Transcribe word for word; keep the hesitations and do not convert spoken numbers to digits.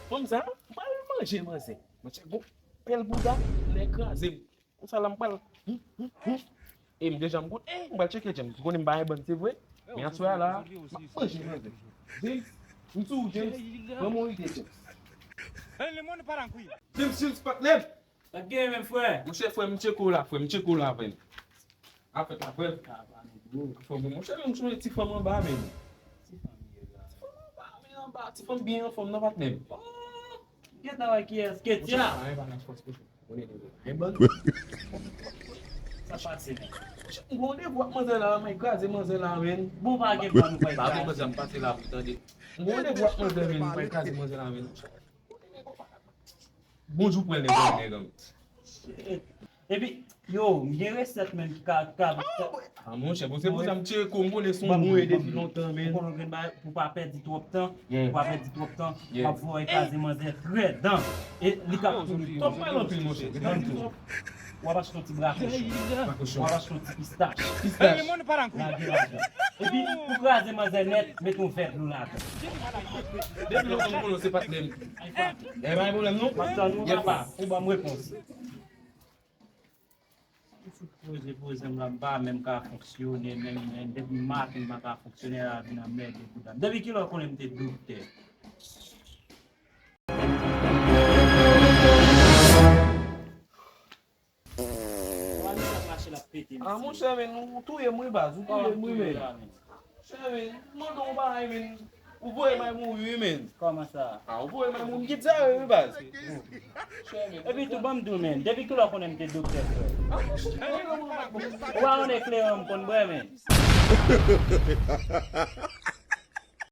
Fanm sa, m pral manje manzè. Monchè, gon pèl bouda, lè kraze m. Konsa la, m pral. E m deja m konnen, e m pral tcheke James. M konnen m pa gen bann, se vre. Men aswè a la, m ap manje manzè. James, m sou ou, James. Pran mon ide, James. James, James, patnè m. Sa k gen menm, frè? Monchè, frè, m tcheke w la, frè, m tcheke w la, frè. Afè pa frè. Sa pa nou, bro. Fò bon, monchè, men m sonje ti fanm anba, men. Ti fanm ye la. Ti fanm anba, men anba, ti fanm byen anfòm nan, patnè m. Oh, gentan wè kiyès, Ketia. Monchè, pa gen fòs, monchè. Sa pase, men. M gon randevou ak manzè la, m kraze manzè la, men. Bon, pa gen pwa nou pa kraze. Ba, bon, manzè ap pase la pou tande. M gon randevou ak manzè, men, m kraze manzè la, men. Bonjou, pran nèg, pran nèg, an. Epi, yo, m gen resèt, men, ki ka, ki ka. Ah, monchè, bon, se pou sa m tcheke w, m konnen se yon bon ide depi lontan, men. Ou konnen gen bagay, pou pa pèdi twòp tan, pou pa pèdi twòp tan, m ap voye kraze manzè trè dan. E li ka pouri. Twòp mal anpil, monchè. Ou ap achte yon ti brakòch. Brakòch. Ou ap achte yon ti pistach. Pistach. Lage ladan. Epi, pou kraze manzè nèt, mete yon vè dlo ladan. Depi lontan m konnen w se patnè m. E pa gen pwoblèm non. M ap tann ou, papa. Ou ban m repons. Ou fout poze, poze m la, m pa menm ka fonksyone, menm, menm depi maten m pa ka fonksyone, la vin anmède bouda m. Depi kilè w konnen m te doktè? Wali sa mache l ap pete, mesye. Ah, monchè, men, ou touye m, wi, baz, ou touye m, wi, men. Monchè, men, m mande w yon bagay, men. Ou voye m al mouri, wi, men. Kòman sa? Ah, ou voye m al mouri, m kite sa, wi, baz. Monchè, men. Epi tou, ban m di w, men, depi kilè w konnen m te doktè, frè? Ah, monchè, m konnen w pa t bon. Ou pa konn ekleran m konn bwè, men.